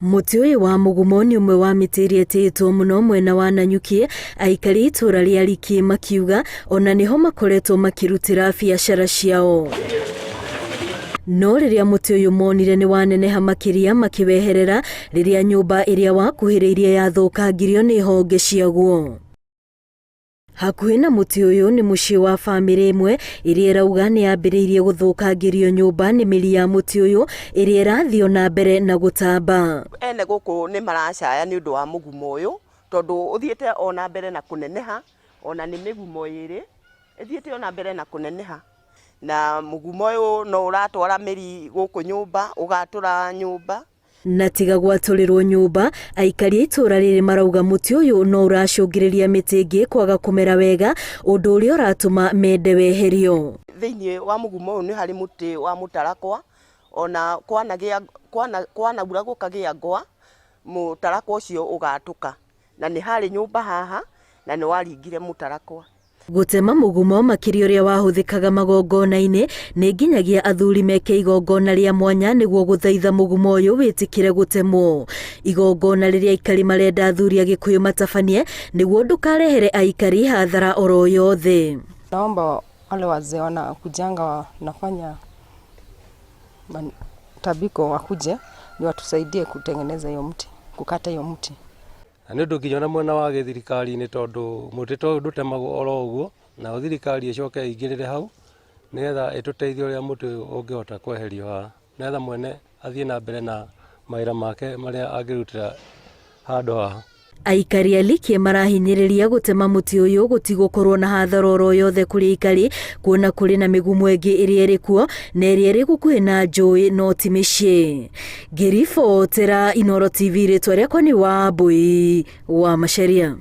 Mũtĩ ũyũ wa mũgumo nĩ ũmwe wa mĩtĩ ĩrĩa ĩtĩĩtwo mũno mwena wa Nanyuki, aikari a itũũra rĩa Riki makiuga ona nĩho makoretwo makĩrutĩra biacara ciao. No rĩrĩa mũtĩ ũyũ monire nĩ waneneha makĩria makĩweherera rĩrĩa nyũmba ĩrĩa wakuhĩrĩirie yathũkangirio nĩ honge ciaguo. Hakuhĩ na mũtĩ ũyũ nĩ mũciĩ wa bamĩrĩ ĩmwe ĩrĩa ĩrauga nĩ yambĩrĩirie gũthũkangĩrio nyũmba nĩ mĩri ya mũtĩ ũyũ ĩrĩa ĩrathiĩ o na mbere na gũtamba. Ene gũkũ nĩ maracaya nĩ ũndũ wa mũgumo ũyũ tondũ ũthiĩte o na mbere na kũneneha, ona nĩ mĩgumo ĩrĩ, ĩthiĩte o na mbere na kũneneha. Na mũgumo ũyũ no ũratwara mĩri gũkũ nyũmba, ũgatũra nyũmba. Na tiga gwatũrĩrwo nyũmba, aikari a itũũra rĩrĩ marauga mũtĩ ũyũ no ũracũngĩrĩria mĩtĩ ĩngĩ kwaga kũmera wega, ũndũ ũrĩa ũratũma mende weherio. Thĩinĩ wa mũgumo ũyũ nĩ harĩ mũtĩ wa mũtarakwa, ona kwanagĩa, kwanaura gũkagĩa ngwa, mũtarakwa ũcio ũgatũka. Na nĩ harĩ nyũmba haha, na nĩ waringire mũtarakwa. Gũtema mũgumo makĩria ũrĩa wahũthĩkaga magongona-inĩ nĩ nginyagia athuri meke igongona rĩa mwanya nĩguo gũthaitha mũgumo ũyũ wĩtĩkĩre gũtemwo. Igongona rĩrĩa aikari marenda athuri a Gĩkũyũ matabanie nĩguo ndũkarehere aikari hathara oro yothe. Naomba wale wazee wanakujanga wanafanya tambiko wakuje ndio watusaidie kutengeneza hiyo mti, kukata hiyo mti. Na nĩ ũndũ nginya ona mwena wa gĩthirikari-inĩ tondũ mũtĩ ta ũyũ ndũtemagwo oro ũguo, nayo thirikari ĩcoke ĩingĩrĩre hau, nĩgetha ĩtũteithie ũrĩa mũtĩ ũyũ ũngĩhota kweherio haha, nĩgetha mwene athiĩ na mbere na mawĩra make marĩa angĩrutĩra handũ haha. Aikari a Likie marahinyĩrĩria gũtema mũtĩ ũyũ gũtigũkorwo na hathara oro yothe kũrĩ aikari kuona kũrĩ na mĩgumo ĩngĩ ĩrĩa ĩrĩ kuo na ĩrĩa ĩrĩ gũkuhĩ na njũĩ no ti mĩciĩ. Ngĩribotera Inooro TV rĩtwa rĩakwa nĩ Wambui wa Macharia.